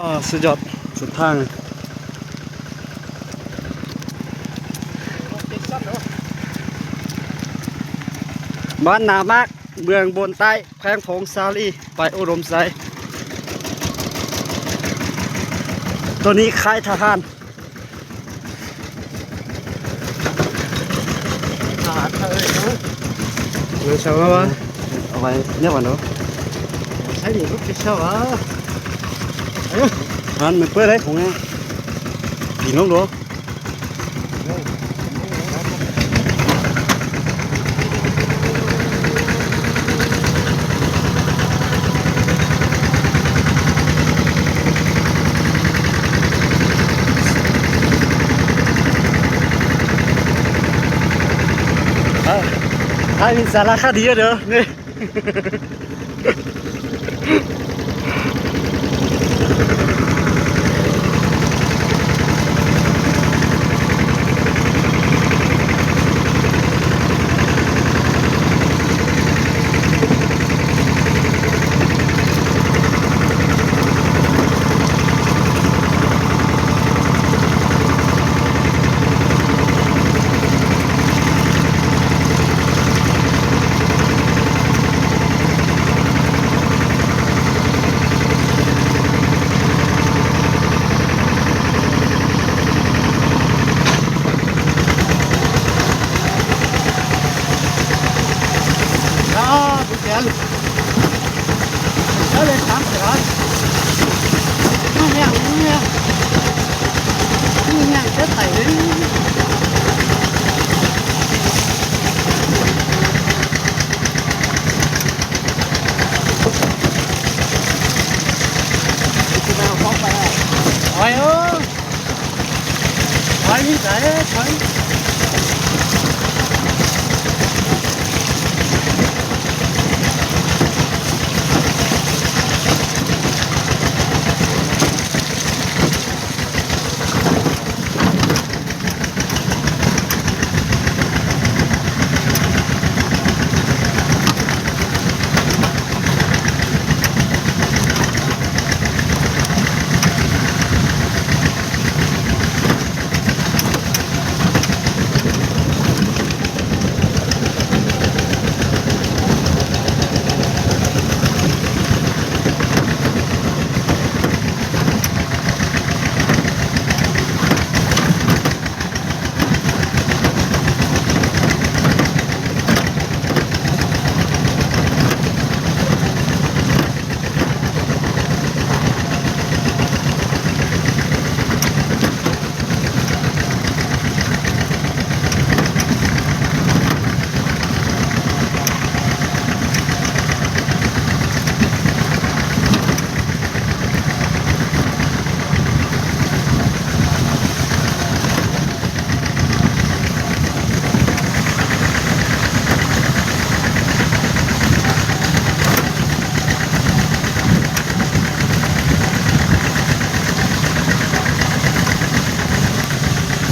ອໍ ສຸດຍອດສຸດທາງ ບ້ານນາໝາກ ເມືອງໂບນໃຕ້ ແຂວງຜົ້ງສາລີ ໄປອຸດົມໄຊ. ໂຕນີ້ຄ້າຍທະຫານ. ເອົາໄວ້ເນາະ ໃຊ້ໜູເປັນເຊົາອະ ຫັ້ນມັນເປີດໃຫ້ຜົງ ປີນລົງດູ. ເອີ ຖ່າຍເປັນສາລະຄະດີເດີນີ້.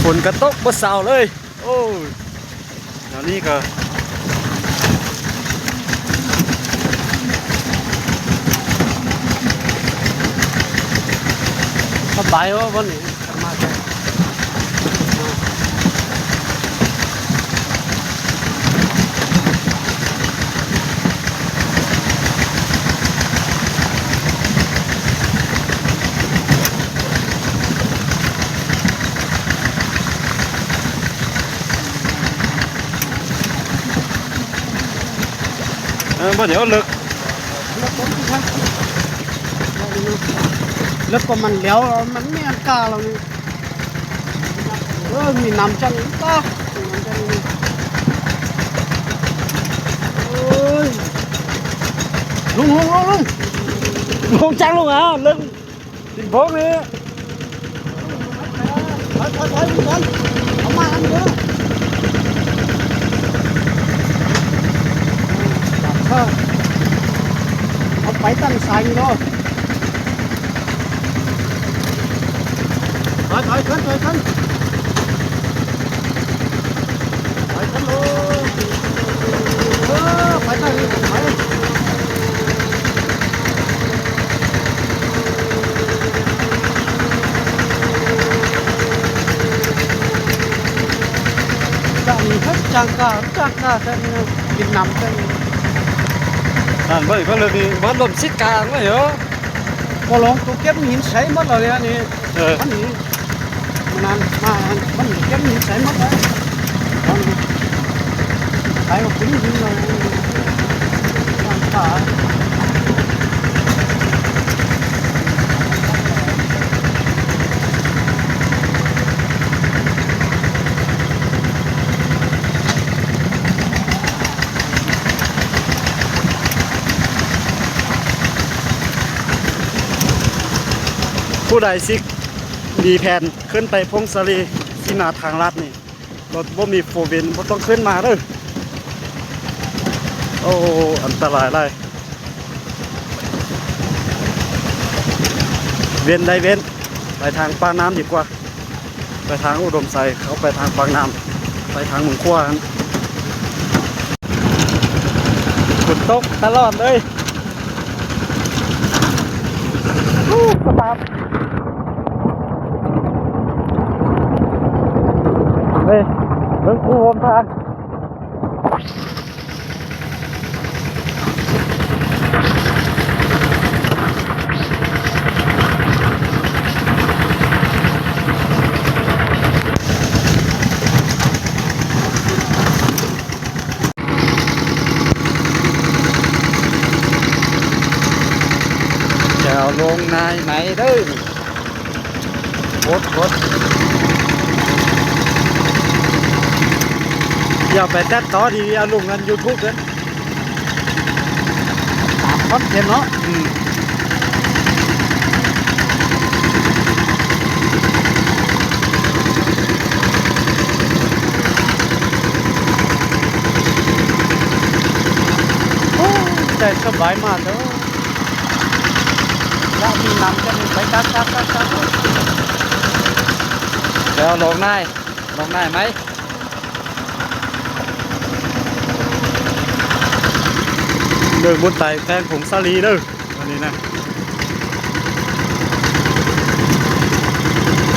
ຝົນກະຕົກບໍ່ເຊົາເລີຍ. ໂອ້ຍ ແຖວນີ້ກໍສະບາຍເນາະ ບ່ອນນີ້ ເອີ ບໍ່ແຖວເລິກ ເລິກກວ່າມັນແລ້ວ ມັນມີອັນກາລາວນີ້. ເອີ ມີນ້ຳຈັງປະ ມີນ້ຳຈັງນີ້. ໂອ້ຍ ລົງ ລົງ ລົງ ລົງ ລົງຈັງລົງ ອາ ເລິກ ຕິງໂພງນີ້ ໄປ ໄປ ໄປ ເອົາມາອັນເດີ ເອົາໄປຕັ້ງສາຍນີ້ເນາະ. ໄປ ໄປ ຂຶ້ນ ໄປ ຂຶ້ນ ໄປ ຂຶ້ນ ເອີ ໄປ ໄປ ໄປ. ຈ້າງກ້າ ຈ້າງກ້າແທ້ນີ້ນະ ກິນນ້ຳແທ້ນີ້. ນັ້ນເບິ່ງເພິ່ນເລີຍນີ້ ເພິ່ນລົມຊິດກາງໄວ້ເອີ ບໍ່ລອງ ໂຕເກັບຫີນໃສໝົດແລ້ວນີ້. ເອີ ມັນນີ້ ມັນນັ້ນ ມານັ້ນ ມັນເກັບຫີນໃສໝົດແລ້ວ ໄປກໍກິນຫີນເລີຍ ຈ້າງກ້າ. ຜູ້ໃດຊິມີແຜນຂຶ້ນໄປຜົ້ງສາລີ ຊິມາທາງລັດນີ້ ລົດບໍ່ມີໂຟວີນ ບໍ່ຕ້ອງຂຶ້ນມາເດີ້. ໂອ້ ອັນຕະລາຍຫຼາຍ. ເວັ້ນໄດ້ເວັ້ນ ໄປທາງປາກນ້ຳດີກວ່າ ໄປທາງອຸດົມໄຊ ເຂົ້າໄປທາງປາກນ້ຳ ໄປທາງເມືອງຂວາງ. ຝົນຕົກຕະຫຼອດເລີຍ. ອູ້ ສະພາບ ເອີ ເບິ່ງຄູ່ຮ່ວມທາງ. ແຖວລົງນາຍໄໝເດີ້. ກົດ ກົດ ຢ່າໄປຕັດຕໍ່ດີ ເອົາລົງອັນຢູທູບເດີ້ ຕາມຄອນເທັນເນາະ. ອືມ ໂອ້ ໃຈສະບາຍມາກເດີ້. ລະມີນ້ຳຈະມີໄປຕັກໆໆ ແລ້ວລອງນາຍ ລອງນາຍໄໝ ເບິ່ງບຸນໄຕແຂວງຜົ້ງສາລີເດີ້ ອັນນີ້ນະ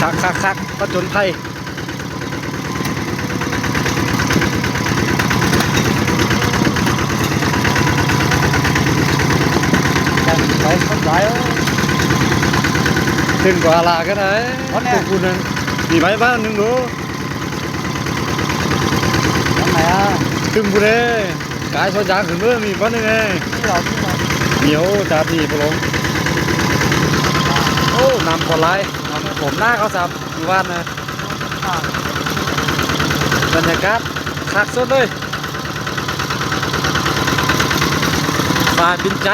ຄັກໆໆ ຜະຈົນໄພ. ໄປຄົນຫຼາຍ ເອີຍ ເປັນກວ່າລາກັນໄດ໋ ອັນນີ້ ພວກຜູ້ນັ້ນ ມີໄວ້ບ້ານໜຶ່ງດູ ອັນໄຫນອະ ຕຶງຜູ້ໃດ ກາຍຊອຍຈາງຂຶ້ນເບິ່ງ ມີບ້ານໜຶ່ງເດ້ ມີ ໂອ້ ຈານນີ້ບໍ່ລົງ ໂອ້ ນ້ຳກໍຫຼາຍ ນ້ຳຖ້ວມນາເຂົາຊ້ຳ ຢູ່ບ້ານນະ ບັນຍາກາດຄັກສຸດເລີຍ ສາຍປິ່ນໃຈ.